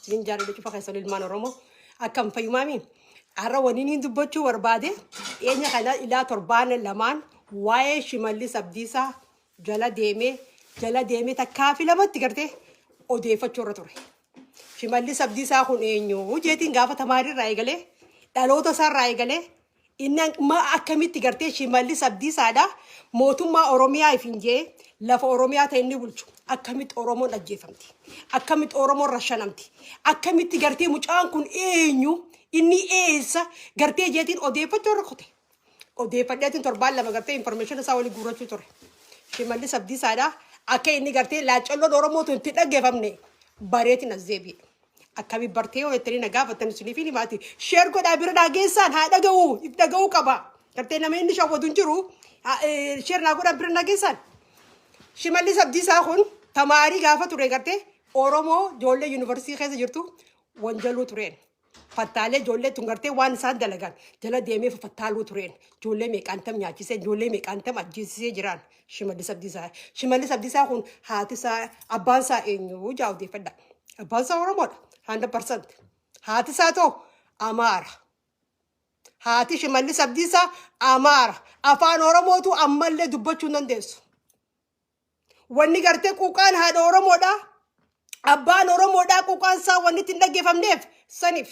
Isin jaalladha cufa keessan ilmaan Oromoo. Akkam fayyumaami? Har'a waniin hin dubbachuu barbaade, dhiyeenya kana ilaa torbaan 2n waa'ee Shimallis Abdiisaa jala deemee jala deemee takkaa fi lamatti gartee odeeffachuu irra ture. Shimallis Abdiisaa kun eenyu jeetiin gaafa tamaariirraa eegalee, dhaloota isaarraa eegalee, inni ma akkamitti gartee Shimallis Abdiisaadha mootummaa Oromiyaa ifin jee lafa Oromiyaa ta'e inni bulchu, akkamitti Oromoon ajjeefamti, akkamitti Oromoon rashanamti, akkamitti gartee mucaan kun eenyu, inni eessa gartee jeetiin odeeffachuu irra kute. Odeeffadheetiin torbaan 2 gartee information isaa walii guurrachuu ture. Shimallis Abdiisaadha akka inni gartee laaccalloon Oromootu itti dhaggeeffamne bareetiin as deebi'e. Akkami bartee yoo jettanii na gaafattan isiniif hin himaati. Share godhaa bira naa geessaan, haa dhaga'u, if dhaga'uu qaba. Gartee nama inni shawwatu hin jiru. Share naa godhaa bira naa geessaan. Shimallis Abdiisaa kun tamaarii gaafa ture gartee Oromoo ijoollee yuunivarsiitii keessa jirtu wanjaluu tureen. Fattaalee ijoollee tun gartee waan isaan dalagan jala deemee fattaaluu tureen. Ijoollee meeqaantam nyaachisee, ijoollee meeqaantam ajjeesisee jiraan Shimallis Abdiisaa. Shimallis Abdiisaa kun haati isaa, abbaan isaa eenyu jaa odeeffadha. Abbaan isaa Oromoodha. 100%. Haati isaa too Amaara. Haati Shimallis Abdiisaa Amaara. Afaan Oromootu ammallee dubbachuu hin dandeessu. Wanni gartee quuqaan haadha Oromoodha. Abbaan Oromoodha, quuqaan isaa wanni ittiin dhaggeeffamneef saniif.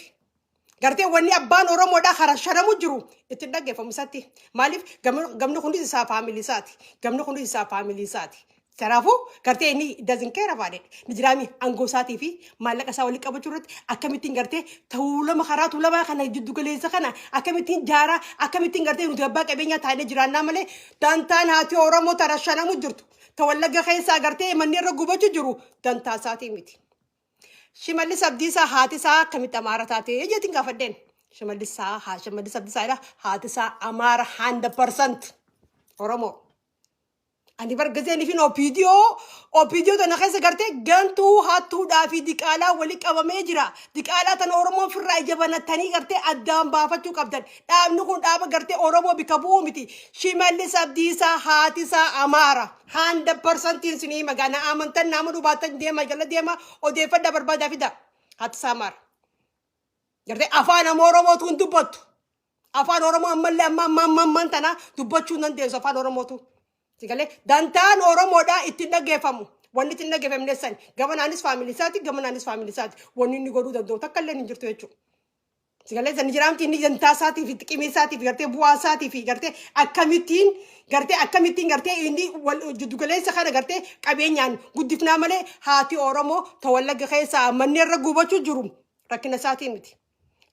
Gartee wanni abbaan Oromoodha harasharamu jiru ittiin dhaggeeffamu isatti. Maaliif? Gamni kunis isaa family isaati. Gamni kunis isaa family isaati. Kanaafuu gartee inni doesn't care about it. Ni jiraami aangoo isaatii fi maallaqa isaa walitti qabachuu irratti akkamittiin gartee tuulama karaa tuulamaa kana jiddu galeessa kana akkamittiin jaaraa, akkamittiin gartee nuti abbaa qabeenyaa taanee jiraannaa malee, dantaan haati Oromoo tarashanamu jirtu, ta Wallagga keessaa gartee manni irra gubachuu jiru dantaa isaatii miti. Shimallis Abdiisaa haati isaa akkamitti Amaara taatee jeetiin gaafadheen. Shimallis Abdiisaadha, haati isaa Amaara 100%, Oromoo. Ani bar gazeen ifin OPDO OPDO tana keessa gartee gantuu hattuudhaa fi diqaalaa wali qabamee jira. Diqaalaa tana Oromoon firraa ija banattanii gartee addaan baafachuu qabdan. Dhaabni kun dhaaba gartee Oromoo bika bu'uu miti. Shimallis Abdiisaa haati isaa Amaara. 100%iin sinii magaa na amantan nama dhubaatan deema jala deema odeeffadha, barbaadaa fida. Haati isaa Amaara. Gartee afaan nama Oromootu hin dubbattu. Afaan Oromoo ammallee amma amma amma ammaan tana dubbachuu hin dandeessu afaan Oromootu. Sigalee dantaan Oromoodhaa ittiin dhaggeeffamu. Wanni ittiin dhaggeeffamne san gamanaanis family isaati, gamanaanis family isaati. Wanni inni godhuu danda'u takka illee hin jirtu jechuudha. Sigalee sani jiraamti inni dantaa isaatii fi xiqimii isaatii fi gartee bu'aa isaatii fi gartee akkamittiin gartee inni wal jiddugaleessa kana gartee qabeenyaan guddifnaa malee, haati Oromoo ta Wallagga keessaa manneen irra gubachuu jiru rakkina isaatii miti.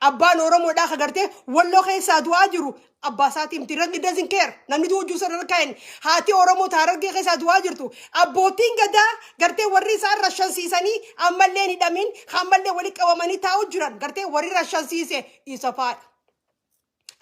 Abbaan Oromoodhaa ka gartee Walloo keessaa du'aa jiru abbaa isaatii miti. Rabbi doesn't care. Namni du'u jiru sana kaa'en. Haati Oromoo ta Harargee keessaa du'aa jirtu. Abbootiin gadaa gartee warri isaan rashansiisanii ammallee hin hidhamin, ammallee walitti qabamanii taa'u jiran gartee warri rashansiise isa faadha.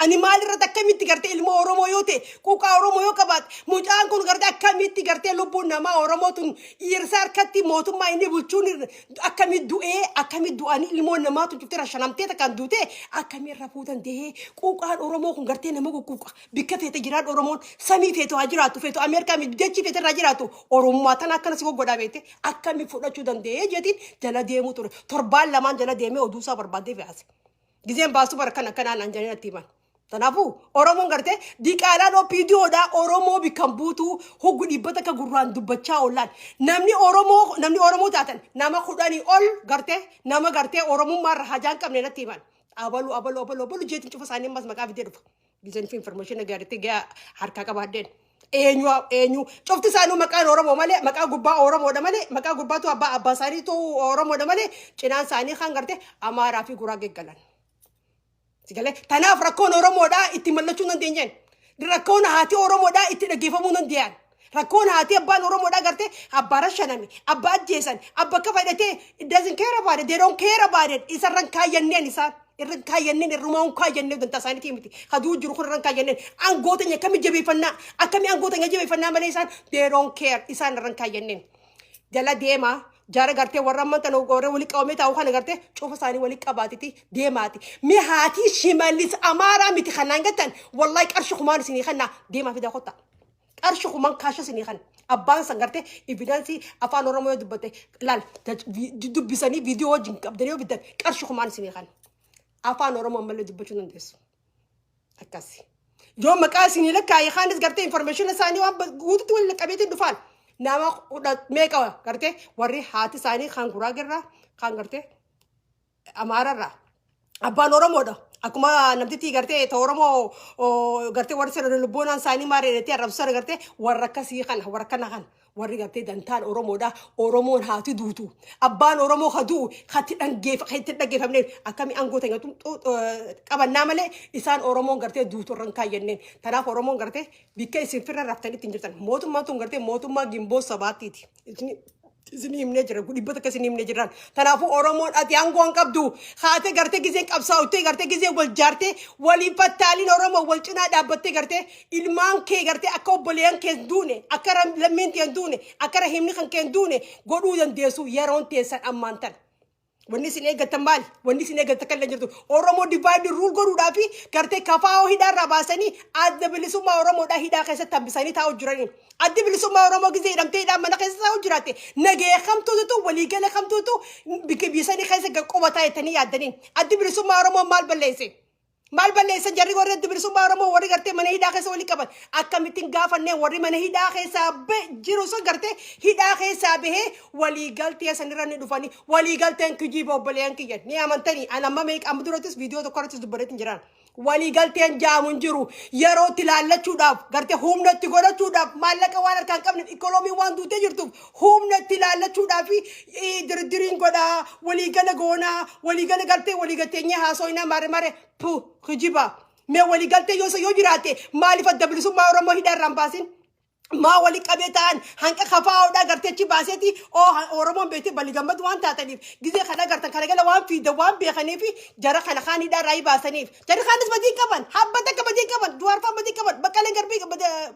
Ani maalirratti akkamitti gartee ilma Oromoo yoo ta'e, quuqaa Oromoo yoo qabaate, mucaan kun gartee akkamitti gartee lubbuun namaa Oromoo tun dhiirsa harkatti mootummaa inni bulchuun akkamitti du'ee, akkamitti du'anii ilmoon namaa tun cuftee rashanamtee takkaan duutee akkamiin rafuu danda'ee? Quuqaan Oromoo kun gartee nama quuqa. Bikka feete jiraan, Oromoon samii feetu haa jiraattu, feetu Ameerikaa dachii feete irraa jiraattu, Oromummaa tana akkana si goggodhaa beekte akkamitti fudhachuu danda'ee jeetiin jala deemuu ture. Torbaan 2n jala deemee oduu isaa barbaaddee fe'ase. Gizeen baasu bara kana akkanaan an jedhanii natti himan. Kanaafuu Oromoon gartee diqaalaan OPDOdha Oromoo bikkan buutuu hoggu dhiibbata akka gurraan dubbachaa oollaan. Namni Oromoo taatan nama 10 ol gartee nama gartee Oromummaa irra hajaan qabne natti himan. Abalu abalu abalu abalu jeetiin cufa isaanii ammas maqaa fidee dhufa. Gizeen fi information gaariitti gaa harkaa qabaadheen. Eenyu eenyu cufti isaanii maqaan Oromoo malee, maqaa gubbaa Oromoodha malee, maqaa gubbaatu abbaa abbaa isaaniitu Oromoodha malee, cinaan isaanii kan gartee Amaaraa fi Guraagee galan. Sigalee tanaaf rakkoon Oromoodhaa itti mallachuu hin dandeenyeen. Rakkoon haati Oromoodhaa itti dhaggeeffamuu hin danda'an. Rakkoon haati abbaan Oromoodhaa gartee abbaa rashaname, abbaa ajjeesan, abba akka fedhatee it doesn't care about it. They don't care about it. Isarran kaayyanneen isaan. Irran kaayyanneen, irrumaa hin kaayyanneen, dantaa isaaniitii miti. Kaduu jiru kun irran kaayyanneen. Aangoo teenya akkami jabeeffannaa, akkami aangoo teenya jabeeffannaa malee isaan they don't care, isaan irran kaayyanneen. Jala deemaa jaara gartee warra amman tana warra walii qabamee taa'u kana gartee cufa isaanii walii qabaatiti deemaati. Mi haatii Shimallis Amaaraa miti kanaan gattan, wallahi qarshi kumaan isinii kannaa, deemaa fidaa kottaa. Qarshii kuman kaasha isinii kan abbaan san gartee evidence Afaan Oromoo yoo dubbate laal dubbisanii viidiyoo wajjin qabdanii yoo bittan qarshii kumaan isinii kan. Afaan Oromoo ammallee dubbachuu dandeessu. Akkasi. Yoo maqaa isinii lakkaa'e kaanis gartee information isaanii waan guututti waliin qabeetiin dhufaan. Nama kudha meeqa gartee warri haati isaanii kan Guraagerraa, kan gartee Amaararraa. Abbaan Oromoodha. Akkuma namtitti gartee ta Oromoo gartee warri sana lubboonaan isaanii maal jedhatee arrabsan, gartee warra akkasii kana, warra kana kana warri gartee dantaan Oromoodha. Oromoon haati duutu. Abbaan Oromoo ha du'u hatti dhaggeeffamneen akkamii aangoo ta'e qabannaa malee isaan Oromoon gartee duutu irra hin kaayyanneen. Kanaaf Oromoon gartee bikka isin firra raftanii ittiin jirtan. Mootummaan tun gartee mootummaa Gimboo Sabaattiiti. Isin himnee jira, 100 isin himnee jirran. Kanaafuu Oromoon ati aangoo hin qabdu. Haate gartee gizeen qabsaa'uttee, gartee gizeen wal jaartee, waliin fattaaliin Oromoo wal cinaa dhaabbattee, gartee ilmaan kee gartee akka obboleeyyan kee hin duune, akka lammiin kee hin duune, akka rahimni kan kee hin duune godhuu dandeessu. Yeroon teessan ammaan tana. Wanni isin eeggattan maali? Wanni isin eeggattan kan jirtu Oromoo divide rule godhuudhaa fi gartee KFO hidhaarraa baasanii Adda Bilisummaa Oromoodhaa hidhaa keessatti hambisanii taa'u jiranii. Addi Bilisummaa Oromoo gizee hidhamtee hidhaan mana keessa taa'u jiraatte nagee kamtuutu, waliigala kamtuutu bikka biyya sanii keessa qubataa jettanii yaaddanii? Addi Bilisummaa Oromoo maal balleesse? Maal balleessan jarri warri Adda Bilisummaa Oromoo, warri gartee mana hidhaa keessa walii qaban? Akkamittiin gaafannee warri mana hidhaa keessaa jiru sun gartee hidhaa keessaa bahee waliigaltee sanirra ni dhufanii? Waliigalteen kijiba, obboleeyyan kiyya, ni amantanii. An amma meeqa amma durattis viidiyoo tokko irrattis dubbateetiin jiran. Waliigalteen jaamu hin jiru. Yeroo itti laallachuudhaaf, gartee humna itti godhachuudhaaf, maallaqa waan harkaan qabneef, ikoonomiin waan duutee jirtuuf, humna itti laallachuudhaaf dirdiriin godhaa, waliigala goonaa, waliigala gartee waliigalteenyee haasooyinaa mare mare pu kijiba. Mee waliigaltee yoo jiraate maaliif Adda Bilisummaa Oromoo hidhaa irraan baasin? Maa wali qabee ta'an hanqa KFOdhaa gartee achi baaseeti? Oo, Oromoon beektee balli gammadu waan taataniif gizee kana gartan kana gala waan fiida waan beekaniif jara kana kaan hidhaa irraa baasaniif. Jarri kaanis badii qaban, habba takka badii qaban, Duwaarfaan badii qaban, Baqqaleen Garbii,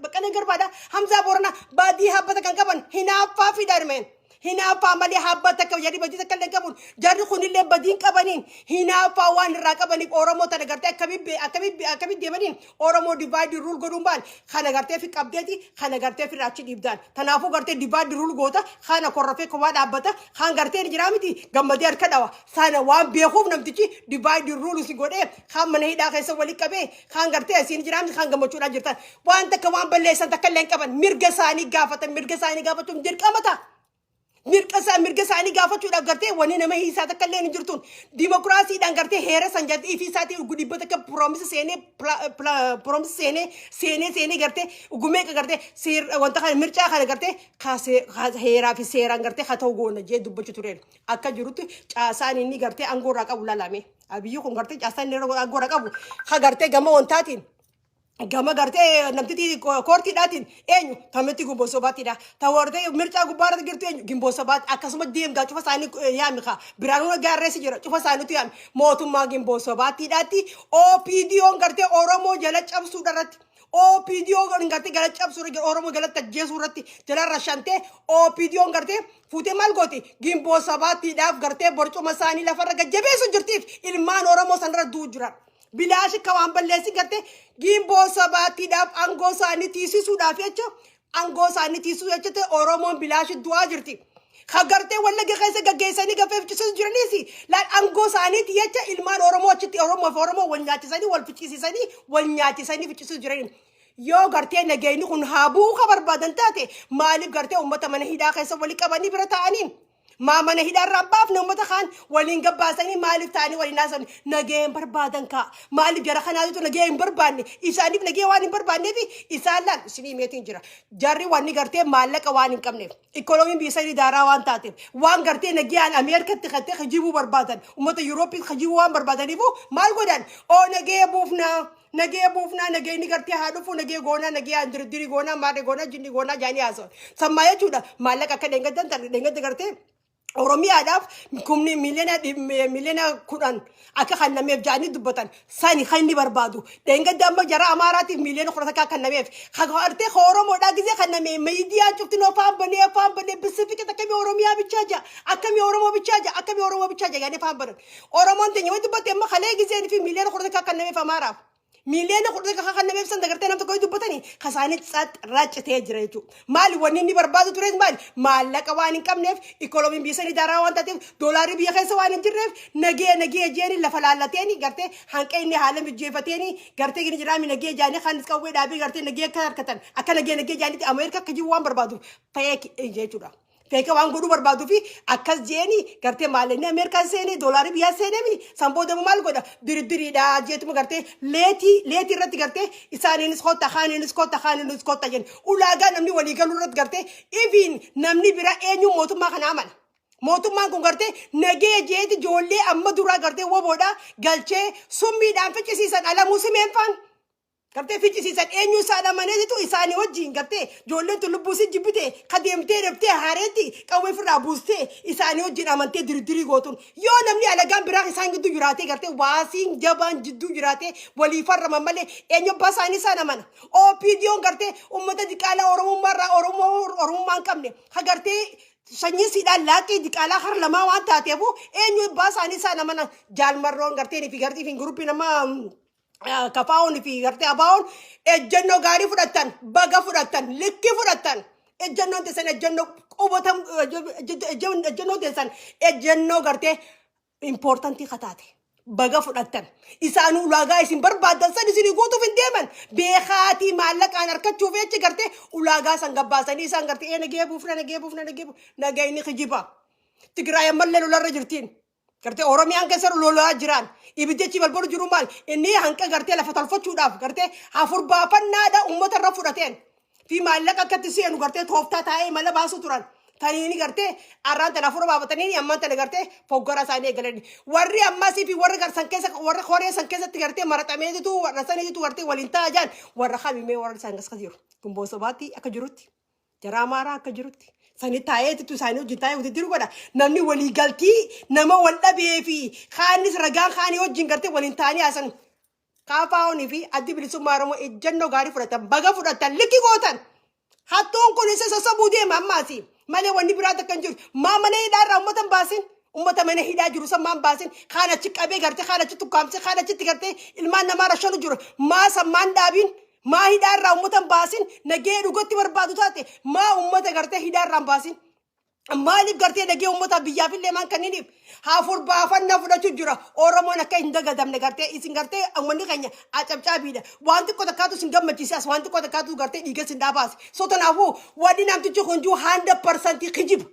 Baqqaleen Garbaadha, Hamzaa Boorana badii habbata kan qaban hinaaffaa fiidhaa hirmeen. Hinaaffaa malee habba takka jarri badii takka illee qabuun, jarri kunillee badiin qabaniin hinaaffaa waan irraa qabaniif Oromoo tana gartee akkamii deemaniin Oromoo divide rule godhuun baal kana gartee fi qabdeeti kana gartee fi achi dhiibdaan. Kanaafuu gartee divide rule goota, kana korrafee kophaa dhaabbata, kan gartee ni jiraa miti gammadee harka dhawa. Sana waan beekuuf namtichi divide rule si godhee kan mana hidhaa keessa walii qabee, kan gartee asiin jiraa miti kan gammachuudhaan jirtan. Waan takka waan balleessan takka illee hin qaban. Mirga isaanii gaafatan, mirga isaanii gaafachuun dirqama ta'a. Mirga isaanii gaafachuudhaaf gartee wanni nama hiisaa takka illee hin jirtuun dimokiraasiidhaan gartee heera san jarti ifii isaatii 100 promise seenee, promise seenee seenee seenee gartee gumeeqa gartee wanta kana mircaa kana gartee heeraa fi seeraan gartee haa ta'u goona jee dubbachuu tureen. Akka jirutti caasaan inni gartee aangoo irraa qabu lalame. Abiyyi kun gartee caasaan inni aangoo irraa qabu ha gartee gama wantaatiin, gama gartee namtitti koortiidhaatiin eenyu tamitti Gimboo Sabaatiidha. Ta wartee mircaa gubbaarra jirtu eenyu? Gimboo Sabaati. Akkasuma deemgaa cufa isaanii yaami kaa. Biraanuu Gaarreessi jira, cufa isaaniitu yaami. Mootummaa Gimboo Sabaatiidhaatti OPDOn gartee Oromoo jala cabsuudha irratti. OPDO gartee jala cabsuu irratti, Oromoo jalatti ajjeesuu irratti jala rashantee OPDOn gartee fuutee maal gooti? Gimboo Sabaatiidhaaf gartee barcuma isaanii lafarra gajjabeessu jirtiif ilmaan Oromoo sanarra du'u jiran. Bilaashi ka waan balleessi gartee Gimboo Sabaatiidhaaf aangoo isaanii tiisisuudhaaf jecha, aangoo isaanii tiisisuu jecha ta'e Oromoon bilaashi du'aa jirti. Ka gartee Wallagga keessa gaggeessanii gafee ficcisiisu jiranis laal aangoo isaaniiti jecha ilmaan Oromoo achitti Oromoo fi Oromoo wal nyaachisanii, wal ficcisiisanii, wal nyaachisanii ficcisiisu jiranii. Yoo gartee nageenyi kun haa bu'uu ka barbaadan taate maaliif gartee uummata mana hidhaa keessa walii qabanii bira ta'anii? Maa mana hidhaarraa baafne uummata kaan waliin gabbaasanii maaliif ta'anii waliin haasan? Nagee hin barbaadan kaa. Maaliif jara kanaatitu nagee hin barbaanne? Isaaniif nagee waan hin barbaanneef isaan laal isinii meetiin jira. Jarri wanni gartee maallaqa waan hin qabneef, ikoonomiin biyya sanii daaraa waan taateef, waan gartee nagayaan Ameerikatti kattee kijibuu barbaadan, uummata Yuurooppii kijibuu waan barbaadaniifu maal godhan? Oo, nagee buufnaa. Nagee buufnaa, nageenyi gartee haa dhufu, nagee goonaa, nagee aan dirdirii goonaa, maadhe goonaa, jinni goonaa jaanii haasawan. Sammaa jechuudha maallaqa akka dheengaddan dheengadda gartee Oromiyaadhaaf kumni miiliyoona 10 akka kennameef jaanii dubbatan sani kan inni barbaadu. Dheengadda amma jara Amaaraatiif miiliyoona 11 kennameef. Gartee Oromoodhaa gizee kenname miidiyaan cuftin afaan banee bisifike akkamii Oromiyaa bichaa jaa, akkamii Oromoo bichaa jaa, akkamii Oromoo bichaa jaa yaadee afaan banan. Oromoon teenya way dubbatte amma kalee gizeen fi miiliyoona 11 kennameef Amaaraaf. Miiliyoona 10 kan nama ibsan dagartee nam tokko dubbatanii kasaanii raccitee jira jechuudha. Maali wanni inni barbaadu tures maali? Maallaqa waan hin qabneef, ikoonomiin biyya sanii daaraa waan taateef, doolaarri biyya keessa waan hin jirreef, nagee nagee jeeni lafa laallateeni gartee hanqa inni haala mijeeffateeni gartee gini jiraami nagee jaanii kan qawwee dhaabii gartee nagee akka harkatan akka nagee nagee jaaniitti Ameerika akka jiru waan barbaaduuf fake jechuudha. Fake waan godhuu barbaaduu fi akkas jeeni gartee maallaqni Ameerikaan seenee, doolaarri biyyaa seenee, san booda maal godha? Diriddiriidha jeetuma gartee leetii leetii irratti gartee isaaniinis kotta, kaaniinis kotta, kaaniinis kotta jenni. Ulaagaa namni walii galuu irratti gartee ifiin namni bira eenyu mootummaa kana amana. Mootummaan kun gartee nagee jeeti ijoollee amma duraa gartee woboodha galchee summiidhaan ficcisiisan, Alamuu Simeen faan. Gartee ficcisiisan, eenyu isaan amaneetitu isaanii wajjin gartee ijoolleen tun lubbuu si jibbite ka deemtee deemtee haareetti qawwee ofirraa buustee isaanii wajjin amantee diridirii gootuun, yoo namni alagaan biraa isaan gidduu jiraatee gartee waasiin jabaan jidduu jiraatee walii farraman malee, eenyu abbaa isaanii isaan amana? OPDOn gartee uummata diqaalaa Oromummaarraa Oromoo Oromummaa hin qabne ha gartee sanyii siidhaan laaqii diqaalaa har lamaa waan taateefu, eenyu abbaa isaanii isaan amana? Jaalmarroon garteen fi gartii fi guruppii nama kafaa'oon fi gartee abaa'oon ejjennoo gaarii fudhattan, baga fudhattan, likki fudhattan. Ejjennoon teessan ejjennoo qubatam, ejjennoon teessan ejjennoo gartee important kataate, baga fudhattan. Isaan ulaagaa isin barbaaddan san isin guutuuf hin deeman. Beekaatii maallaqaan harkachuuf jechi gartee ulaagaa san gabbaasanii isaan gartee ee nagee buufna, nagee buufna, nagee buufna. Nagayni kijiba. Tigraay ammallee lolarra jirtiin. Gartee Oromiyaan keessa lolaa jiran. Ibiddichi balbalu jiru maal? Inni hanqa gartee lafa tolfachuudhaaf gartee hafur baafannaadha uummata irra fudhateen. Fi maallaqa akkatti seenu gartee tooftaa taa'ee mala baasu turan. Taniini gartee arraan tana afur baafatanii ammaan tana gartee foggara isaanii eegalanii. Warri ammasii fi warri garsan keessa, warri horee san keessatti gartee maraxameetitu warra saniitu gartee waliin taa'aa jiran warra kamimee warra isaan keessa jiru. Gumboo sobaatti akka jirutti. Jara Amaaraa akka jirutti. Sani taa'eetitu isaanii wajjin taa'ee walitti jiru godha. Namni walii galtii nama wal dhabee fi kaanis ragaan kaanii wajjin gartee waliin taa'anii haasan. KFO'n fi Addi Bilisummaa Oromoo ejjennoo gaarii fudhatan, baga fudhatan, likki gootan. Hattuun kun isa sossobuu deema ammaasi. Malee wanni biraa takka hin jiru. Maa mana hidhaa irraa uummata hin baasin? Uummata mana hidhaa jiru san maan baasin? Kaan achi qabee gartee, kaan achi tukkaamsee, kaan achitti gartee ilmaan namaa rashanu jiru. Maa san maan dhaabin? Maa hidhaa irraa uummata hin baasin? Nagee dhugatti barbaadu taate maa uummata gartee hidhaa irraa hin baasin? Maaliif gartee nagee uummata biyyaaf illee maan kanniniif? Haafur baafannaa fudhachuu jira. Oromoon akka hin dagadamne gartee isin gartee uummanni keenya acabcaabiidha. Waan xiqqoo takkaatu isin gammachiise, as waan xiqqoo takkaatu gartee dhiiga isin dhaabaase. So kanaafuu wanni namtichi kun jiru 100% kijiba.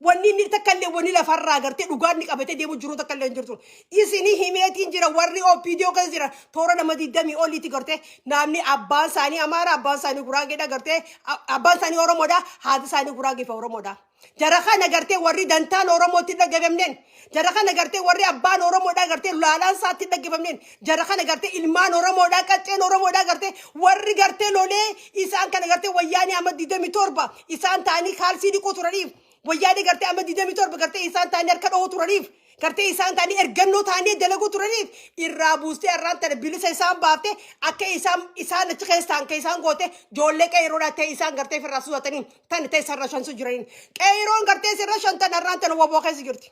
Wanni inni takka illee wanni lafarraa gartee dhugaan inni qabatee deemu jiru takka illee hin jirtu. Isini himeetiin jira, warri OPDO keessa jira toora nama 20 oliiti gartee namni abbaan isaanii Amaara, abbaan isaanii Guraageedha, gartee abbaan isaanii Oromoodha, haati isaanii Guraagee fi Oromoodha. Jara kana gartee warri dantaan Oromootti hin dhaggeeffamneen, jara kana gartee warri abbaan Oromoodha gartee laalaan isaatti hin dhaggeeffamneen, jara kana gartee ilmaan Oromoodha, qacceen Oromoodha, gartee warri gartee lolee isaan kana gartee wayyaanii amma 27 isaan ta'anii kaalsii dhiquu turaniif, wayyaanii gartee amma 27 gartee isaan ta'anii harka dhahuu turaniif, gartee isaan ta'anii ergannoo ta'anii dalaguu turaniif irraa buustee har'aan tana bilisa isaan baaftee akka isaan isaan achi keessa ta'an kan isaan goote ijoollee qeeroodhaa ta'e isaan gartee ofirraa suusatanii tan ta'e sirra shansu jiraniin. Qeeroon gartee sirra shantan har'aan tana waboo keessa jirti.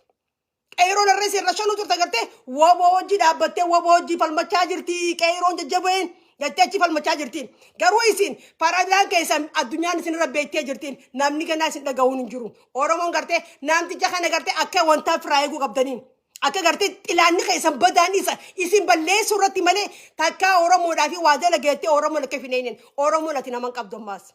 Qeeroon har'a sirra shanu turte gartee waboo hojii dhaabbattee waboo hojii falmachaa jirti, qeeroon jajjabeen jettee achi falmachaa jirti. Garuu isin faradaan keessan addunyaan isin irra beektee jirti. Namni ganaa isin dhaga'uun hin jiru. Oromoon gartee namticha kana gartee akka wantaa firaa eeguu qabdaniin. Akka gartee xilaanni keessan badaan isa isin balleessuu irratti malee takkaa Oromoodhaa fi waa dalageettee Oromoon akka hin Oromoon ati nama hin qabdu ammaas.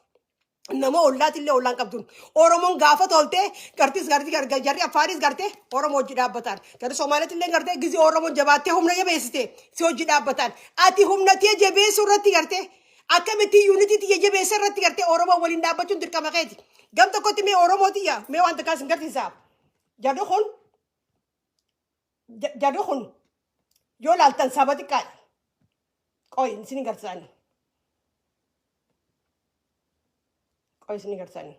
Nama ollaatillee ollaan qabduun. Oromoon gaafa toltee gartis garti jarri Affaaris gartee Oromoo hojii dhaabbatan. Jarri Somaaliitillee gartee gizee Oromoon jabaattee humna jabeessite si hojii dhaabbatan. Ati humna tee jabeessuu irratti gartee akkamitti unity tiyya jabeessa irratti gartee Oromoo waliin dhaabbachuun dirqama keeti. Gam tokkotti mee Oromoo tiyya mee waan takkaa sin garsiisa. Jarri kun yoo laaltan saba xiqqaadha. Qoy isin garsiisanii. Qoy isin garsiisanii.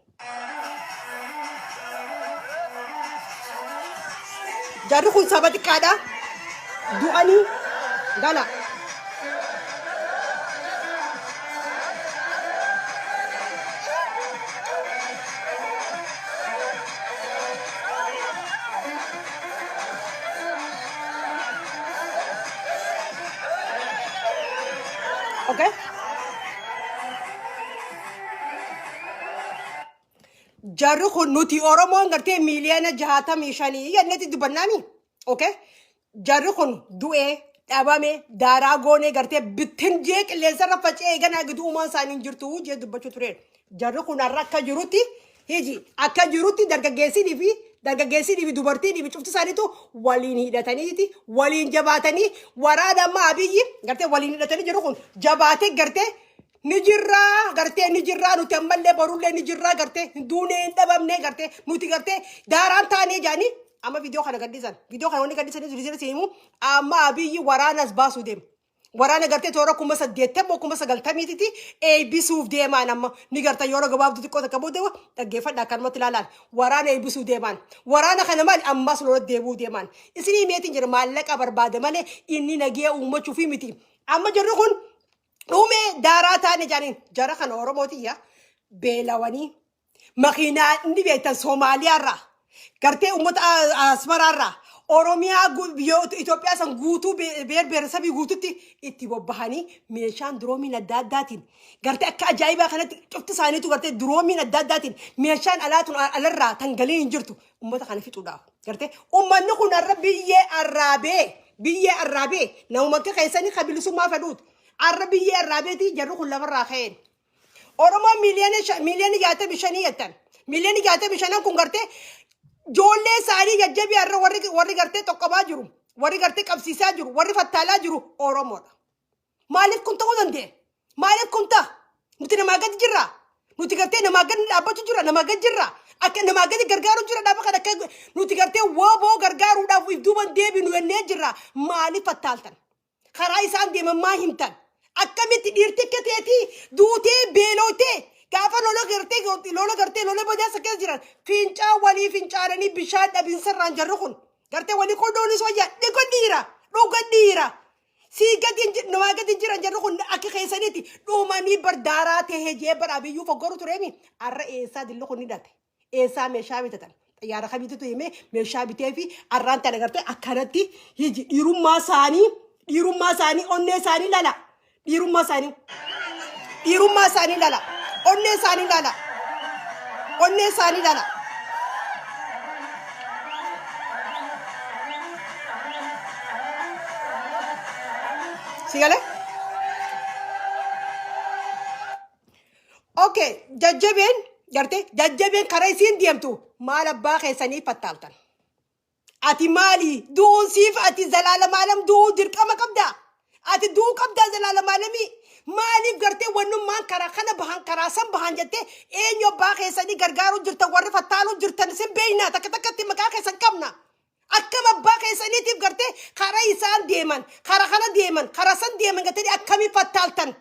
Jarri kun saba xiqqaadha. Du'anii gala. Okay? Jarri kun nuti Oromoon gartee miiliyoona 65 jennetti dubbannaami. Okay? Jarri kun du'ee dhabame daaraa goonee gartee bittin jee qilleensarra faca'ee ganaa giduu uumaan isaanii hin jirtu jee dubbachuu ture. Jarri kun har'a akka jirutti hiji akka jirutti dargaggeessinii fi dubartiinii fi cufti isaaniitu waliin hidhataniiti waliin jabaatanii waraana amma Abiyyi gartee waliin hidhatanii jiru kun jabaatee gartee ni jirraa, gartee ni jirraa, nuti ammallee borullee ni jirraa, gartee hin duunee hin dhabamne, gartee nuti gartee daaraan taanee jaanii amma viidiyoo kana gadhiisan. Viidiyoo kana wanni gadhiisanii jiru himu amma Abiyyi waraanas baasuu deema. Waraana gartee toora 80,000 90,000tti eebbisuuf deemaan amma ni garta. Yeroo gabaabduu xiqqoo takka booda dhaggeeffadha, akkanumatti ilaalaan waraana eebbisuu deemaan. Waraana kana maali ammas lola deebi'uu deemaan. Isinii meetiin jira, maallaqa barbaada malee inni nagee uummachuufi miti. Amma jirru kun dhumee daaraa taane jaaniin jara kana Oromootiyya beelawanii makiinaa inni beektan Soomaaliyaarraa gartee uummata Asmaraarraa Oromiyaa biyyoota Itoophiyaa san guutuu beer beeresabii guututti itti bobbahanii meeshaan duroomiin adda addaatiin gartee akka ajaa'ibaa kanatti cufti isaaniitu gartee duroomiin adda addaatiin meeshaan alaatun alarraa tan galiin hin jirtu uummata kana fixuudhaaf. Gartee uummanni kun har'a biyyee arraabee, biyyee arraabee, namuma akka keessanii kan bilisummaa fedhuuti. Har'a biyyee arraabeeti jarri kun lafarraa ka'een. Oromoon miiliyoona 65 jettan. Miiliyoona 65n kun gartee ijoollee isaanii jajjabii har'a warri gartee xoqqomaa jiru, warri gartee qabsiisaa jiru, warri fattaalaa jiru Oromoodha. Maaliif kun ta'uu danda'e? Maaliif kun ta'a? Nuti namaa gadi jirra. Nuti gartee namaa gadi dhaabbachuu jirra. Namaa gadi jirra. Akka namaa gadi gargaaruu jira dhaaba kana akka nuti gartee wooboo gargaaruudhaaf if duuban deebinu jennee jirra. Maaliif fattaaltan? Karaa isaan deeman maa himtan? Akkamitti dhiirti akka teetii duutee beelooytee gaafa lola gartee lola badaasa keessa jiran fincaan walii fincaananii bishaan dhabinsarraan jarri kun gartee walii qodoonis wayyaa dhuga dhiira, dhuga dhiira. Sii gadi namaa gadi jiran jarri kun akka keessaniiti dhumanii bardaaraa tahee jee bara Abiyyuu foggoru tureemi. Har'a eessaa dilli kun hidhate? Eessaa meeshaa bitatan? Xayyaara kamiitu himee meeshaa bitee fi har'aan tana gartee akkanatti hiji dhiirummaa isaanii onnee isaanii lala, dhiirummaa isaanii lala, onnee isaanii lala, onnee isaanii lala. Si galee? Okay, jajjabeen gartee jajjabeen karaa isiin deemtu maal abbaa keessanii fattaaltan? Ati maali? Du'uun siif ati zalaalamaalam du'uu dirqama qabdaa? Ati du'uu qabdaa zalaalamaalamii? Maaliif gartee wannummaan karaa kana bahan karaa san bahan jettee eenyu abbaa keessanii gargaaruu jirtan? Warri fattaaluu jirtan isin beeknaa, takka takkatti maqaa keessan qabna. Akkam abbaa keessaniitiif gartee karaa isaan deeman, karaa kana deeman, karaa san deeman gartee akkamii fattaaltan?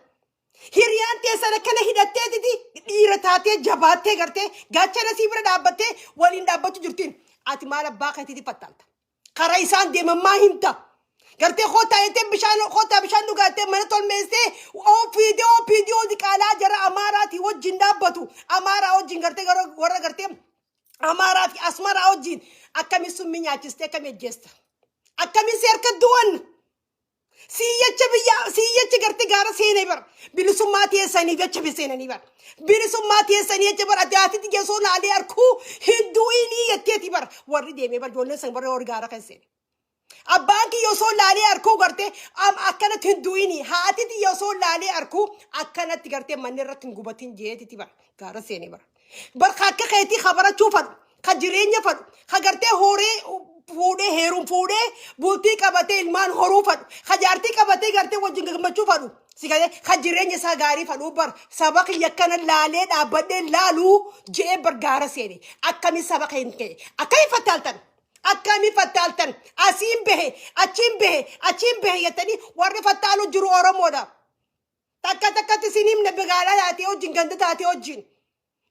Hiriyaan teessan akkana hidhatteetiti dhiira taatee jabaattee gartee gaachana sii bira dhaabbattee waliin dhaabbachuu jirtiin. Ati maal abbaa keetiiti fattaalta? Karaa isaan deeman maa himta? Gartee kootaa jettee bishaan kootaa bishaan dhugaattee mana tolmeessee OPDO OPDO diqaalaa jara Amaaraatii wajjin dhaabbatu. Amaaraa wajjin gartee warra gartee Amaaraa fi Asmaraa wajjin akkamiin summii nyaachistee akkamii ajjeesta? Akkamiin si harka du'an? Siyyacha biyya siyyacha gartee gaara seenee bara bilisummaa teessanii jecha seenanii bara bilisummaa teessanii jecha bara ati haati geessoo laalee harkuu hin du'inii jetteeti bara warri deemee bara ijoolleen san bara warri gaara kan seene. Abbaan kiyya osoo laalee harkuu gartee akkanatti hin du'inii, haati tiyya osoo laalee harkuu akkanatti gartee manni irratti hin gubatin jeetiti bara gaara seenee bara. Barka akka keetii ka barachuu fadhu, ka jireenya fadhu, ka gartee horee fuudhee heerum fuudhee bultii qabatee ilmaan horuu fadhu, ka jaartii qabatee gartee wajjin gammachuu fadhu. Si galee ka jireenya isaa gaarii fadhu bar saba kiyya akkana laalee dhaabbadhee laaluu je'ee bar gaara seene. Akkami saba kee ka'e? Akkami fattaaltan? Akkami fattaaltan? Asiin bahe, achiin bahe, achiin bahe jettanii warri fattaalu jiru Oromoodha. Takka takkatti isin himne magaalaa taatee wajjin ganda taatee wajjin.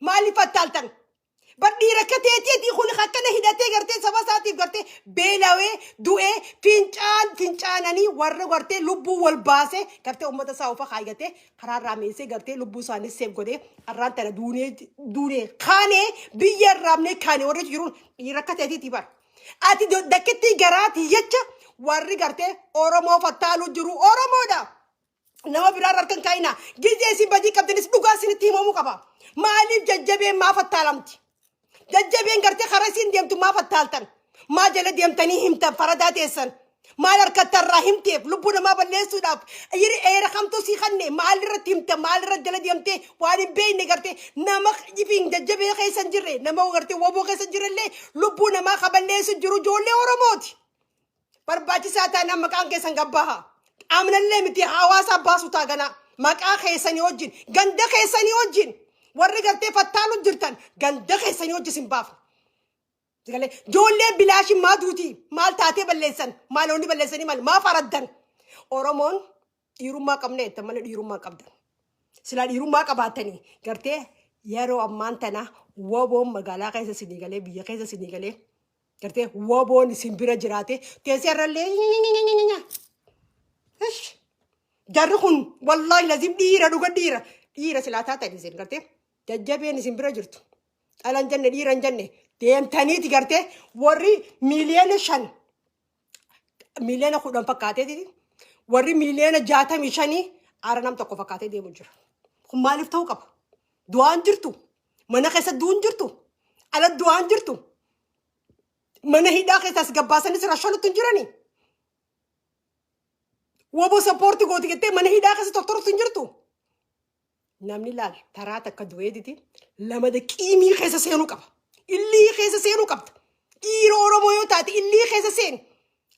Maaliif fattaaltan? Bar dhiira akka teetii kun akkana hidhatee gartee saba isaatiif gartee beelawee du'ee fincaan fincaananii warra gartee lubbuu wal baasee gartee uummata isaa ofa kaayyatee karaarraa meesee gartee lubbuu isaanii seef godhee har'aan tana duunee duunee kaanee biyya irraamnee kaanee warri jiruun dhiira akka teetiiti bar. Ati dakkitti garaatii jecha warri gartee Oromoo fattaaluu jiru Oromoodha. Nama biraa irra harka hin kaa'inaa. Gizee isin badii qabdanis dhugaa isinitti himamuu qaba. Maaliif jajjabeen maaf attaalamti? Jajjabeen gartee karaa isiin deemtu maaf attaaltan? Maa jala deemtanii himtan faradaa teessan? Maal harkattarraa himteef lubbuu namaa balleessuudhaaf yiri eera kamtu sii kanne maal irratti himta, maal irra jala deemtee waan hin beekne gartee nama ifiin jajjabee keessa hin jirre, nama gartee woboo keessa hin jirre illee lubbuu namaa ka balleessu jiru ijoollee Oromooti. Barbaachisaa taanaan maqaan keessan gabbaha. Qaamnallee miti, hawaasa baasu taaganaa. Maqaa keessanii wajjin, ganda keessanii wajjin, warri gartee fattaalu jirtan ganda keessanii wajjin sin baafna. Sigalee ijoollee bilaashin maa duuti, maal taatee balleessan, maal onni balleessanii, maal maaf araddan? Oromoon dhiirummaa qabna jettan malee dhiirummaa qabdan. Silaa dhiirummaa qabaatanii gartee yeroo ammaan tana woboon magaalaa keessa isinii galee, biyya keessa isinii galee, gartee woboon isin bira jiraate teessee irrallee. Jarri kun wallaahi lazim dhiira dhuga, dhiira dhiira silaa taatan isin gartee jajjabeen isin bira jirtu. Dhalan jenne, dhiira hin jenne, deemtaniiti gartee warri 5 miiliyoona, 10 miiliyoona fakkaateeti, warri 65 miiliyoona aara nam tokko fakkaatee deemu jira. Kun maaliif ta'uu qaba? Du'aan jirtu. Mana keessa du'uun jirtu. Ala du'aan jirtu. Mana hidhaa keessaas gabbaasanii sira shanutti hin jirani. Woboo support gooti jettee mana hidhaa keessa tortorutti hin jirtu. Namni laal taraa takka du'eetiti lamada qiimii keessa seenuu qaba. Illii keessa seenuu qabda. Dhiira Oromoo yoo taate illii keessa seeni.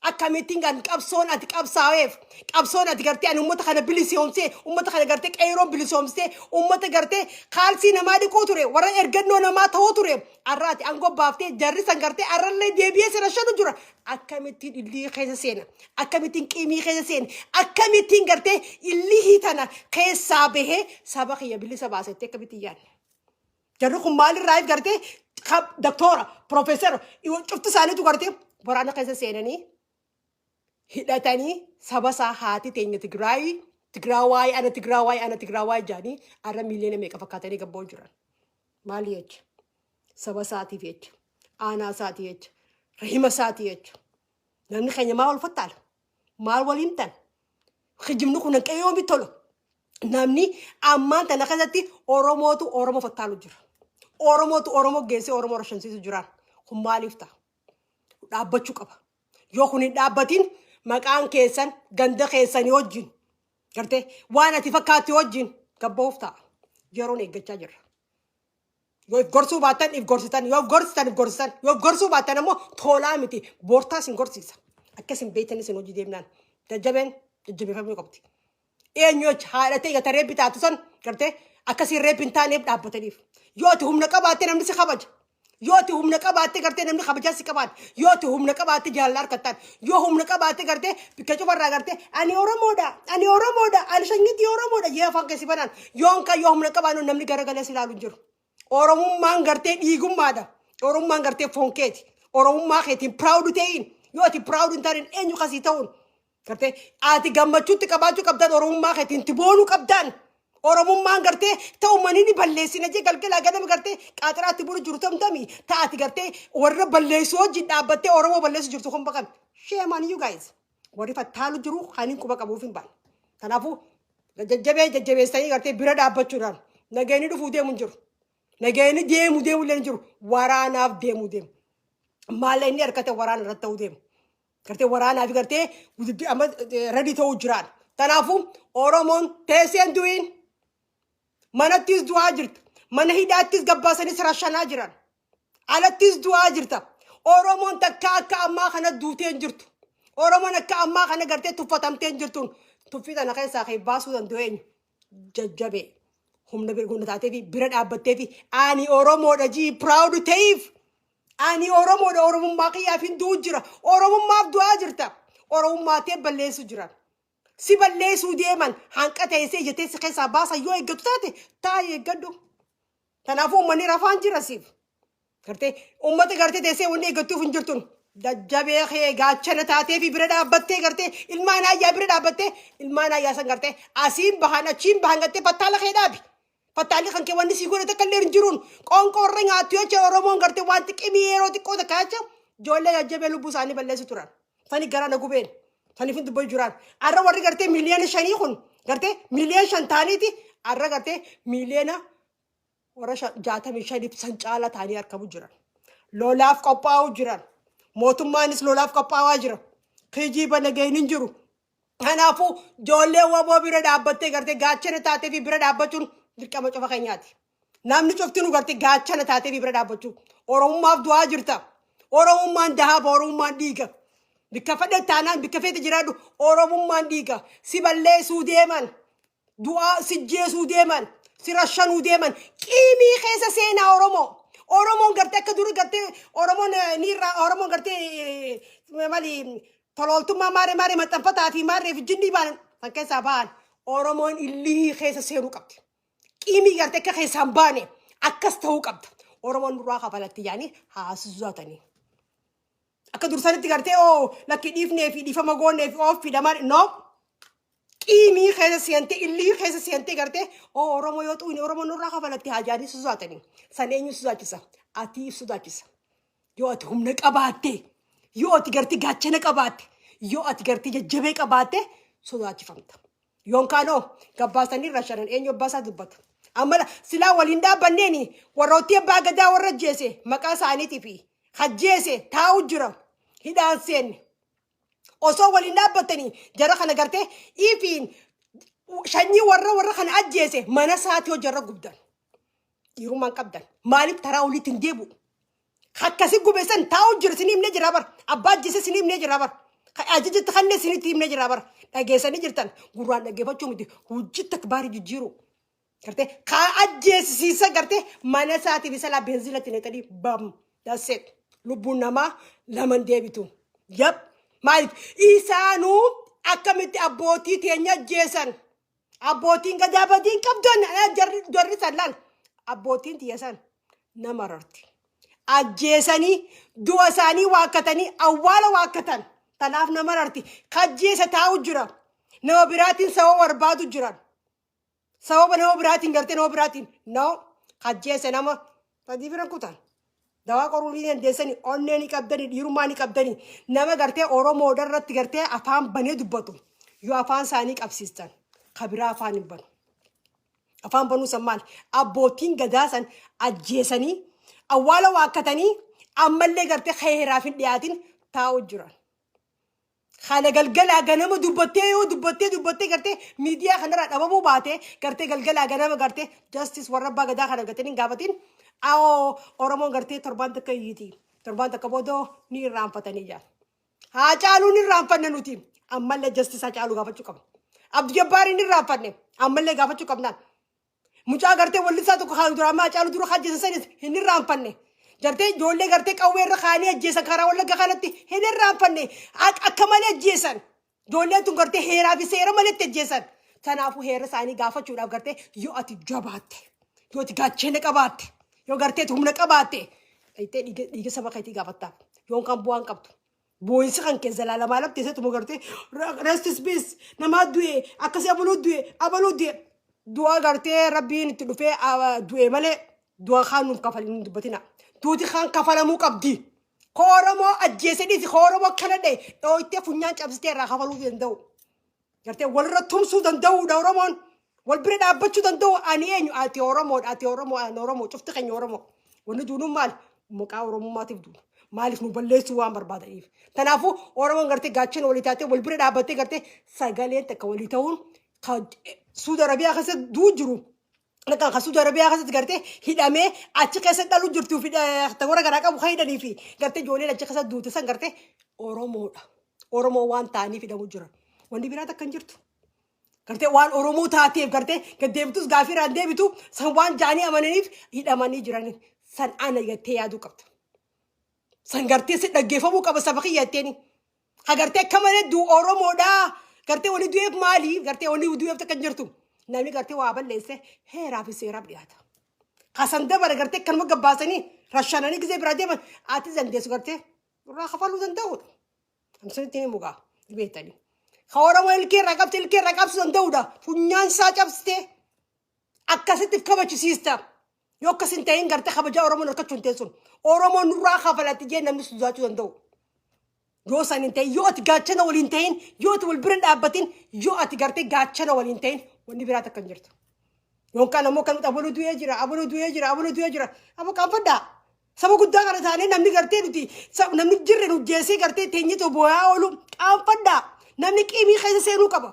Akkamittiin kan qabsoon ati qabsaa'eef, qabsoon ati gartee ani uummata kana bilisoomsee, uummata kana gartee qeeroon bilisoomsee, uummata gartee kaalsii namaa dhiquu ture, warra ergannoo namaa ta'uu ture, har'a ati aangoo baaftee jarri san gartee har'allee deebi'ee sira shanu jira. Akkamittiin illii keessa seena? Akkamittiin qiimii keessa seena? Akkamittiin gartee illii tana keessaa bahee saba kiyya bilisa baasettee akkamittiin yaadne? Jarri kun maalirraa gartee doktora, profeesara cufti isaaniitu gartee waraana keessa seenanii hidhatanii saba isaa haati teenya Tigraay, Tigraawaay, ana Tigraawaay, ana Tigraawaay jedhanii har'a miiliyoona meeqa fakkaatanii gabboo jiran. Maali jecha? Saba isaatiif jecha. Aanaa isaatii jecha. Rahima isaatii jecha. Namni keenya maal wal fattaala? Maal wal himtan? Kijibni kun hanqee yoomi tolu? Namni ammaan tana keessatti Oromootu Oromoo fattaalu jira. Oromootu Oromoo geessee Oromoo rashansiisu jiraan. Kun maaliif ta'a? Dhaabbachuu qaba. Yoo kun hin dhaabbatin maqaan keessan ganda keessanii wajjin gartee waan ati fakkaatti wajjin gabba'uuf ta'a. Yeroon eeggachaa jirra. Yoo if gorsuu baattan if gorsitan, yoo if gorsitan if gorsitan, yoo if gorsuu baattan ammoo tolaa miti, boortaa isin gorsiisa. Akka isin beektan isin hojii deemnaan jajjabeen jajjabeeffamuu qabdi. Eenyu jecha haadha ta'e gata reebbi taatu san gartee akkasiin reebbi hin taaneef dhaabbataniif. Yoo ati humna qabaatte namni si kabaja. Yoo ati humna qabaatte gartee namni kabajaa si qabaata. Yoo ati humna qabaatte jaalala harkattaan. Yoo humna qabaatte gartee bikka cufarraa gartee ani Oromoodha, ani Oromoodha, ani sanyiitii Oromoodha jee afaan keessi banaan. Yoon kan yoo humna qabaannu namni garagalee si ilaalu hin jiru. Oromummaan gartee dhiigummaadha. Oromummaan gartee foon keeti. Oromummaa keetiin proud ta'in. Yoo ati proud hin taane eenyu kasii ta'uun? Gartee ati gammachuutti qabaachuu qabdan, Oromummaa keetiin itti boonuu qabdan. Oromummaan gartee ta'u manii ni balleessina jee galgala ganama gartee qaaxiraatti bulu jiru tamtami ta'ati gartee warra balleessu wajjin dhaabbattee Oromoo balleessu jirtu kun baqan. Shame on you guys. Warri fattaalu jiru kan hin quba qabuuf hin baane. Kanaafuu jajjabee jajjabeessanii gartee bira dhaabbachuudhaan nageenyi dhufuu deemu hin jiru. Nageenyi deemu deemu illee hin jiru. Waraanaaf deemu deemu. Maalla inni harkate waraana irratti ta'uu deemu. Gartee waraanaa fi gartee guddi amma ready ta'uu jiraan. Kanaafuu Oromoon teesseen du'iin, manattis du'aa jirta. Mana hidhaattis gabbaasanii sirashanaa jiran. Alattis du'aa jirta. Oromoon takka akka ammaa kana duutee hin jirtu. Oromoon akka ammaa kana gartee tuffatamtee hin jirtu. Tuffii tana keessaa kan baasuu danda'u eenyu? Jajjabee. Humna humna taatee fi bira dhaabbattee fi ani Oromoodha jii proud ta'eef. Ani Oromoodha, Oromummaa kiyyaaf hin du'u jira. Oromummaaf du'aa jirta. Oromummaa tee balleessu jiran. Si balleessuu deeman hanqa teessee ija teessi keessaa baasan yoo eeggatu taate taa'ee eeggadhu. Kanaafuu uummanni rafaan jira siif. Gartee uummata gartee teessee wanni eeggattuuf hin jirtun. Jajjabee kee gaachana taatee fi bira dhaabbattee gartee ilmaan ayyaa bira dhaabbattee ilmaan ayyaa san gartee asiin bahan achiin bahan gartee fattaala kee dhaabi. Fattaalli kan kee wanni sii godhe takka illee hin jiruun qoonqoo warra nyaattu jecha. Oromoon gartee waan xiqqimii yeroo xiqqoo takka jecha ijoollee jajjabee lubbuu isaanii balleessu turan. Sani gara na gubeen. Saniif hin dubbachuu jiraan. Arra warri gartee 5 miiliyoona kun gartee 5 miiliyoona ta'aniiti arra gartee warra 65f san caala ta'anii argamu jiran. Lolaaf qophaa'uu jiran. Mootummaanis lolaaf qophaa'aa jira. Kijiba nageenyi hin jiru. Kanaafuu ijoollee WBO bira dhaabbattee gartee gaachana taatee fi bira dhaabbachuun dirqama cufa keenyaati. Namni cuftinuu gartee gaachana taatee fi bira dhaabbachuu. Oromummaaf du'aa jirta. Oromummaan dahaaba, Oromummaan dhiiga. Bikka fedhe taanaan, bikka feete jiraadhu, Oromummaan dhiiga. Si balleessuu deeman. Du'aa si jeesuu deeman. Si rashanuu deeman. Qiimii keessa seenaa Oromoo. Oromoon gartee akka duri gartee Oromoon ni irraa Oromoon gartee mali tolooltummaa maaree maaree maxxanfataa fi maaree fi jinnii ba'an san keessaa ba'an, Oromoon illihii keessa seenuu qabdi. Qiimii gartee akka keessaan baane akkas ta'uu qabda. Oromoon nurraa kafalatti yaanii haasisuusatanii. Akka dursanitti gartee oo lakki dhiifnee fi dhiifama goonee fi oof fidamaan no. Qiimii keessa seentee, illihii keessa seentee gartee oo Oromoo yoo xuune Oromoon nurraa kafalatti haa jaanii sosodaatanii. San eenyu sodaachisa? Ati sodaachisa. Yoo ati humna qabaatte, yoo ati gartee gaachana qabaatte, yoo ati gartee jajjabee qabaatte sodaachifamta. Yoon kaanoo gabbaasanii rashanan eenyu abbaa isaa dubbata. Amma silaa waliin dhaabbanneeni warroottii abbaa gadaa warra jeese maqaa isaaniitii fi hajjeese taa'u jira hidhaan seenne. Osoo waliin dhaabbatanii jara kana gartee ifiin sanyii warra warra kana ajjeese mana isaatii hojjarra gubdan. Dhiirummaan qabdan. Maaliif taraa oliitti hin deebi'u? Akkasi gube san taa'u jira, isin himnee jira bar. Abbaa ajjeese isin himnee jira bar. Ajajatti kanneen isinitti himnee jira bar. Dhageessanii jirtan, gurraan dhaggeeffachuu miti, hojii takbaarii jijjiiru. Gartee kaa ajjeesisiisa gartee mana isaatiif isa laa beenzilatti naqanii bam. That's it. Lubbuun namaa laman deebitu. Yep. Maaliif isaanuu akkamitti abbootii teenya ajjeesan? Abbootiin gadaa badiin qabdan jarri san laal. Abbootiin tiyya san nama rarti. Ajjeesanii du'a isaanii waakkatanii awwaala waakkatan. Tanaaf nama rarti. Kajjeesa taa'u jira. Nama biraatiin sababa barbaadu jiran. Sababa nama biraatiin gartee nama biraatiin. No. Kajjeese nama sadii bira kutan. Dawaa qoruu ni dandeessanii, onnee ni qabdanii, dhiirummaa ni qabdanii. Nama gartee Oromoodha irratti gartee afaan banee dubbatu. Yoo afaan isaanii qabsiistan kabiraa afaan hin banu. Afaan banuu san maali? Abbootiin gadaa san ajjeesanii awwaala waakkatanii ammallee gartee heeraaf hin dhiyaatin taa'u jiran. Haala galgalaa ganama dubbattee yoo dubbattee dubbattee gartee miidiyaa kanarraa dhabamuu baate, gartee galgalaa ganama gartee justice warra abbaa gadaa kana gartee hin gaafatin, awoo Oromoon gartee torbaan takka iyyiti. Torbaan takka booda ni irraanfatanii jira. Haa caaluu ni irraanfanne nuti, ammallee justice haa caaluu gaafachuu qabna. Abdii Jabbaariin ni irraanfanne, ammallee gaafachuu qabnaan. Mucaa gartee wallisaa tokko kan dura ammaa caalu dura hajjeesan sanis hin irraanfanne. Gartee ijoollee gartee qawwee irra kaanii ajjeesan karaa Wallagga kanatti hin irraanfanne. Akka malee ajjeesan. Ijoolleen tun gartee heeraa fi seera maletti ajjeesan. Kanaafuu heera isaanii gaafachuudhaaf gartee yoo ati jabaatte, yoo ati gaachana qabaatte, yoo gartee ati humna qabaatte, dhayitee dhiiga saba keetii gaafattaaf. Yoon kan bu'aan qabdu. Boo'insi kan keessa laalamaa lafti keessattuu gartee rest in peace namaa du'e akkasii abaluu du'e abaluu du'e du'a gartee rabbiin itti dhufee du'e malee du'a kaan nuuf kafalin hin dubbatina. Duuti kaan kafalamuu qabdi. Ko Oromoo ajjeese dhiisi, ko Oromoo akkana dha'e dhooytee funyaan cabsitee irraa kafaluu danda'u. Gartee walirra tumsuu danda'uudha Oromoon. Wal bira dhaabbachuu danda'u. Ani eenyu? Ati Oromoodha, ati Oromoo, ani Oromoo, cufti keenya Oromoo. Wanni duunuun maali? Maqaa Oromummaatiif duuna. Maaliif nu balleessuu waan barbaadaniif. Kanaafuu Oromoon gartee gaachana walii taatee wal bira dhaabbattee gartee sagaleen takka walii ta'uun kan Suudi Arabiyaa keessatti duu jiru. Kan Suudi Arabiyaa keessatti gartee hidhamee achi keessa dhalu jirtuu fi warra garaa qabu kan hidhanii fi gartee ijoolleen achi keessa duute san gartee Oromoodha. Oromoo waan ta'aniif hidhamu jiran. Wanni biraa takka hin jirtu. Gartee waan Oromoo taateef gartee gad deebitus gaafii irraan deebitu san waan jaanii amananiif hidhamanii jiranii. San ana jettee yaaduu qabda. San gartee si dhaggeeffamuu qaba saba kiyya jetteeni. Ha gartee akka malee du Oromoodhaa. Gartee wani du'eef maali? Gartee wani du'eef takka hin jirtu. Namni gartee waa balleesse heeraa fi seeraaf dhiyaata. Kasan dabare gartee kanuma gabbaasanii rashananii gisee biraa deeman ati dandeessu gartee irraa kafaluu danda'uudha. Amsanitti ni mugaa beektanii. Ka Oromoo ilkee irraa qabte ilkee irraa qabsuu danda'uudha. Funyaan isaa cabsitee akkasitti kabachisiista. Yoo akkas hin ta'in gartee kabajaa Oromoon harkachuu hin teessun. Oromoon nurraa kafalatti jee namni sodaachuu danda'u. Yoo san hin ta'in, yoo ati gaachana waliin ta'in, yoo ati wal bira hin dhaabbatin, yoo ati gartee gaachana waliin ta'in, wanni biraa takka hin jirtu. Yookaan ammoo kan abaluu du'ee jira, abaluu du'ee jira, abaluu du'ee jira. Aboo, qaanfadhaa. Saba guddaa kana taanee namni gartee nuti namni jirre nu jeesee gartee teenyee boo'aa oolu, qaanfadhaa. Namni qiimii keessa seenuu qaba.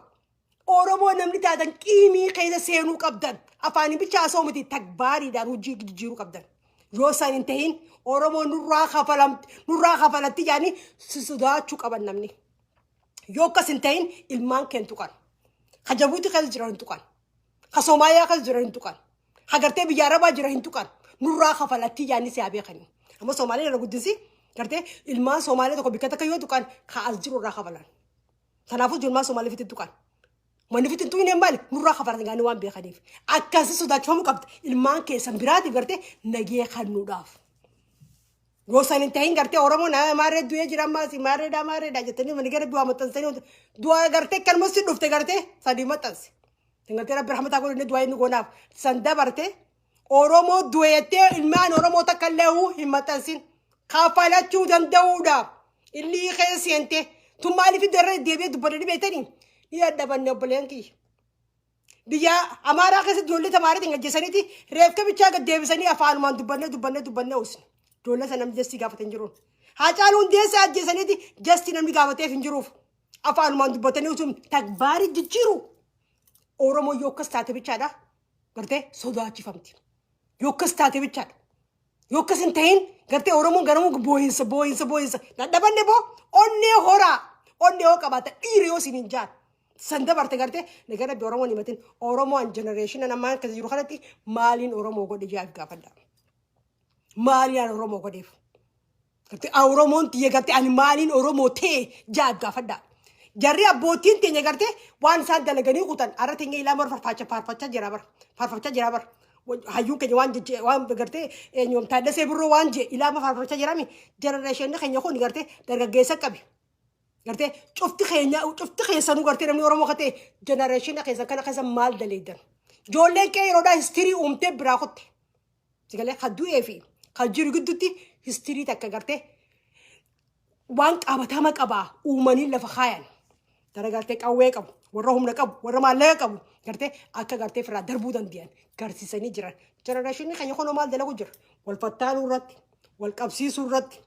Oromoo namni taatan qiimii keessa seenuu qabdan. Afaanii bicha haasa'u miti, tagbaariidhaan hojii jijjiiruu qabdan. Yoo san hin ta'in Oromoo nurraa kafalamti, nurraa kafalatti jedhanii si sodaachuu qaban namni. Yoo akkas hin ta'in ilmaan kee hin tuqan. Ka Jabuuti keessa jiran hin tuqan. Ka Soomaaliyaa keessa jiran hin tuqan. Ka gartee biyya Arabaa jiran hin tuqan. Nurraa kafalatti jedhanii si haa beekanii. Amma Soomaaliyaa irra guddisi gartee ilmaan Soomaaliyaa tokko bikka takka yoo tuqan ka as jiru irraa kafalan. Kanaafuu ilmaan Soomaaliyaa fitti tuqan. Manni fitti hin tuqne maali? Nurraa kafalan gaanii waan beekaniif. Akkasi sodaachifamuu qabda. Ilmaan keessan biraatiif gartee nagee kennuudhaaf. Yoo san hin ta'in gartee Oromoo nama maarree du'ee jira, ammaas maarreedha maarreedha jettanii mani gara du'aa maxxansanii du'aa gartee kanuma si dhufte gartee sadii maxxanse. Gartee Rabbi rahmataa godhanii du'aa inni goonaaf san dabarte Oromoo du'eettee ilmaan Oromoo takka illee hin maxxansin. Kafalachuu danda'uudhaaf illi keessa seente tun maaliif darra deebi'ee dubbadanii beektanii ni dadhabanne, obboleen kiyya. Biyya Amaaraa keessatti ijoollee tamaariitiin ajjeesaniiti reefka bichaa gad deebisanii afaanumaan dubbannee dubbannee dubbannee usne. Ijoollee sana namni justice gaafate hin jiruun. Haacaaluu Hundeessaa ajjeesaniiti justice namni gaafateef hin jiruuf. Afaanumaan dubbatanii utuun tagbaarii jijjiiru. Oromoo yoo akkas taate bichaadha. Gartee sodaachifamti. Yoo akkas taate bichaadha. Yoo akkas hin ta'in gartee Oromoon garamuu boo'insa, boo'insa, boo'insa. Dadhabanne boo, onnee horaa. Onnee yoo qabaata dhiira yoo isin hin jaan. San dabarte gartee nagaa Rabbi Oromoon himatin. Oromoon generation ammaan keessa jiru kanatti maaliin Oromoo godhe jaaf gaafadha. Maaliin Oromoo godheef? Gartee Oromoon tiyya gartee ani maaliin Oromoo ta'e jaaf gaafadha. Jarri abbootiin teenya gartee waan isaan dalaganii kutan arra teenya ilaa mara farfaachaa faarfachaa jira bara. Faarfachaa jira bara. Hayyuun keenya waan jejje waan gartee eenyuun Taaddasee Birroo waan jee ilaa mara faarfachaa jirami. Generation keenya kun gartee dargaggeessa qabi. Gartee cufti keenya, cufti keessanuu gartee namni Oromoo ka ta'e generation keessa kana keessa maal daleeydan? Ijoolleen kee yeroodhaa history uumtee biraa kutte. Sigalee ka du'ee fi ka jiru gidduutti history takka gartee waan qabatama qabaa uumanii lafa kaayan. Dara gartee qawwee qabu, warra humna qabu, warra maallaqa qabu gartee akka gartee firraa darbuu danda'an garsiisanii jiran. Generation keenya kunoo maal dalagu jira? Wal fattaanuu irratti, wal qabsiisuu irratti,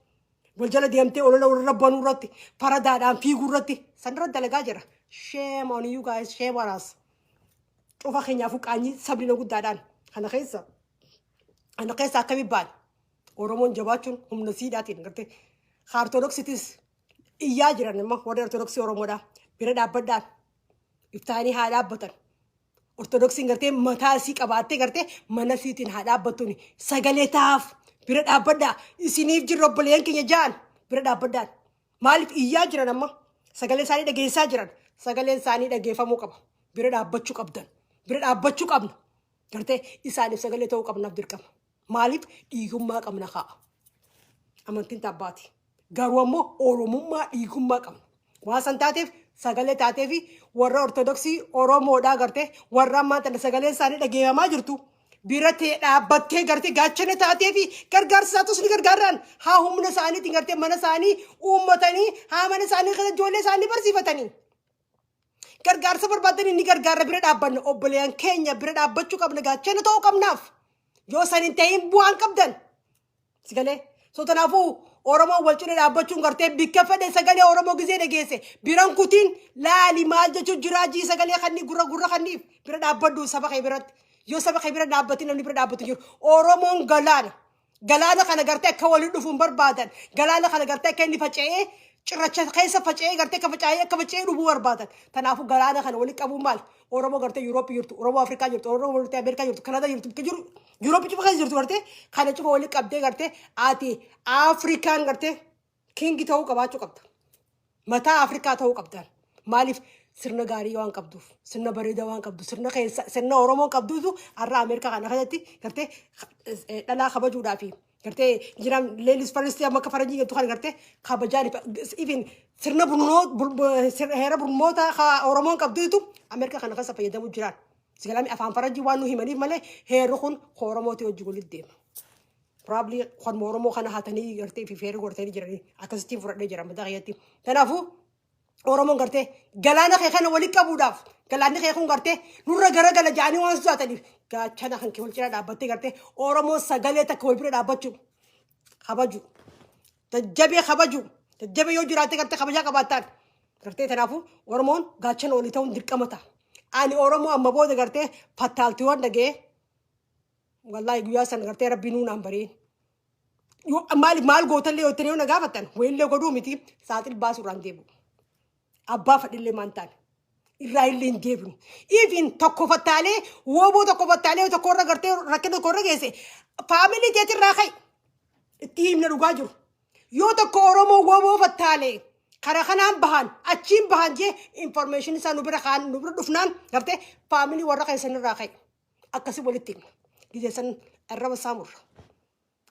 wal jala deemtee olola warra banuu irratti, faradaadhaan fiiguu irratti san irratti dalagaa jira. Shame on you guys, shame on us. Cufa keenyaafuu qaanyii sabni guddaadhaan kana keessa akkamii baane? Oromoon jabaachuun humna siidhaatiin gartee Ortodoksitis iyyaa jiran immoo warri Ortodoksii Oromoodhaa bira dhaabbadhaan iftaanii haa dhaabbatan. Ortodoksiin gartee mataa isii qabaattee gartee mana isiitiin haa dhaabbattuuni sagalee taaf bira dhaabbadhaa, isiniif jirra obboleeyyan keenya ja'an bira dhaabbadhaan. Maaliif iyyaa jiran? Amma sagalee isaanii dhageessaa jiran, sagaleen isaanii dhageeffamuu qaba. Bira dhaabbachuu qabdan, bira dhaabbachuu qabna, gartee isaaniif sagalee ta'uu qabnaaf dirqama. Maaliif? Dhiigummaa qabna kaa'a. Amantiin tabbaati. Garuu ammoo Oromummaa dhiigummaa qabna. Waan san taateef sagalee taatee fi warra Ortodoksii Oromoodhaa gartee warra ammaa tana sagaleen isaanii dhageeffamaa jirtu bira ta'e dhaabbattee gartee gaachana taatee fi gargaarsa isaatus ni gargaarraan haa humna isaaniitiin gartee mana isaanii uummatanii, haa mana isaanii keessa ijoollee isaanii barsiifatanii. Gargaarsa barbaadanii ni gargaarra, bira dhaabbanna, obboleeyyan keenya bira dhaabbachuu qabna, gaachana ta'uu qabnaaf. Yoo san hin ta'in bu'aan qabdan. Sigalee. So kanaafuu Oromoon wal cina dhaabbachuun gartee bikka fedhe sagalee Oromoo gizee dhageesse biran kutiin laali, maal jechuun jiraa jii sagalee kanni gurra gurra kanniif bira dhaabbadhu saba kee biratti. Yoo saba kee bira dhaabbatin namni bira dhaabbatu jiru. Oromoon galaana. Galaana kana gartee akka waliin dhufuun barbaadan. Galaana kana gartee akka inni faca'ee cirracha keessa faca'ee gartee akka faca'ee dhufuu barbaadan. Kanaafuu galaana kana walitti qabuun maal? Oromoo gartee Yuurooppii jirtu, Oromoo Afrikaa jirtu, Oromoo gartee Ameerikaa jirtu, Kanaadaa jirtu, bakka jiru, Yuurooppii cufa keessa jirtu gartee kana cufa walitti qabdee gartee ati Afrikaan gartee king ta'uu qabaachuu qabda. Mataa Afrikaa ta'uu qabdan. Maaliif? Sirna gaarii waan qabduuf, sirna bareedaa waan qabdu, sirna keessa sirna Oromoon qabduutu har'a Ameerikaa kana keessatti gartee dhalaa kabajuudhaa fi gartee jiraan ladies first amma akka faranjii jettu kan gartee kabajaan even sirna heera burnoota Oromoon qabduutu Ameerikaa kana keessa fayyadamuu jiraan. Sigalami afaan faranjii waan nu himaniif malee heerri kun Oromootii hojii walitti deema. Probably korma Oromoo kana hatanii gartee fi feerri godhatanii jiranii akkasittiin fudhadhee jira mataa kiyyatti. Kanaafuu Oromoon gartee galaana kee kana walitti qabuudhaaf, galaanni kee kun gartee nurra garagala jedhanii waan sodaataniif, gaachana kan kee wal cina dhaabbattee gartee Oromoon sagalee takka wal bira dhaabbachuu kabaju. Jajjabee kabaju. Jajjabee yoo jiraatte gartee kabajaa qabaattaan. Gartee kanaafuu Oromoon gaachana walii ta'uun dirqama ta'a. Ani Oromoo amma booda gartee fattaaltii waan dhaga'ee, wallaahi guyyaa sana gartee rabbii nuunaan bariin. Yoo maaliif maal gootallee yoo itti na gaafattan, wayillee godhuu miti, saaxil baasuu irraan deebi'u. Abbaa fadhillee maan taane. Irraa illee hin deebinu. Even tokko fattaalee wooboo tokko fattaalee tokko irra gartee rakkina tokko irra geesse, family teetirraa ka'i. Itti himna dhugaa jiru. Yoo tokko Oromoo wooboo fattaalee karaa kanaan bahan, achiin bahan jee information isaa nu bira kaan nu bira dhufnaan, gartee family warra keessanirraa ka'i. Akkasii walitti himna. Gizee san arraba isaa murra.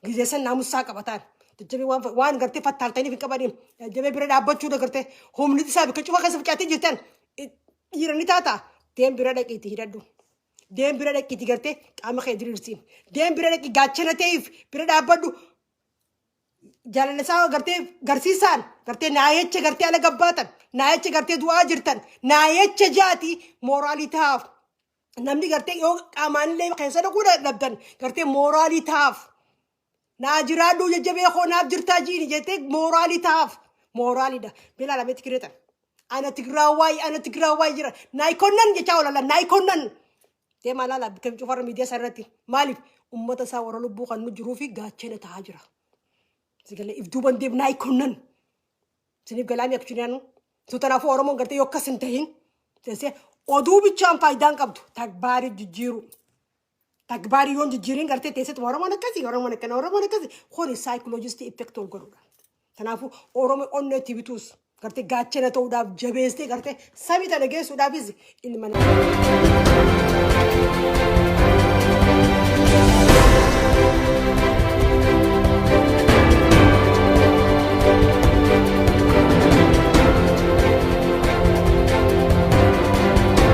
Gizee san naamusaa qabataan. Jajjabee waan gartee fattaaltaniif hin qabaniin jajjabee bira dhaabbachuudha. Gartee humni isaa bakka cufa keessa ficaatee jirtan dhiira ni taata. Deem, bira dhaqiitii hidhadhu. Deem, bira dhaqiitii gartee qaama kee diriirsiin. Deem, bira dhaqii gaachana ta'eef bira dhaabbadhu. Jaalala isaa gartee garsiisaan gartee naayecha gartee ala gabbaatan, naayecha gartee du'aa jirtan, naayecha jaati mooraalii ta'aaf. Namni gartee yoo qaamaanillee keessa dhaquu dhabdan, gartee mooraalii ta'aaf. Naa jiraadhu, jajjabee koo, naaf jirtaa jiini jettee mooraalii ta'aaf. Mooraaliidha. Bilaa lametti kireetan. Ana Tigraawwaay, ana Tigraawwaay jira. Naayikonnan jechaa oolala, naayikonnan. Deemaa laala bikka cufarra miidiyaa isaa irratti. Maaliif? Uummata isaa warra lubbuu kan nu jiruu fi gaachana ta'aa jira. Sigalee if duuban deem naayikonnan. Siniif galaamii akka jiran. So kanaafuu Oromoon gartee yoo akkas hin tahin teessee oduu bichaan faayidaan qabdu, tagbaarii jijjiiru. Tagbaarii yoon jijjiiriin gartee teessetu Oromoon akkasii, Oromoon akkana, Oromoon akkasii, kuni psychologist effect ol godhudha. Kanaafuu Oromoo onnee itti bituus, gartee gaachana ta'uudhaaf, jabeessitee gartee samii tana geessuudhaafis ilma namaa.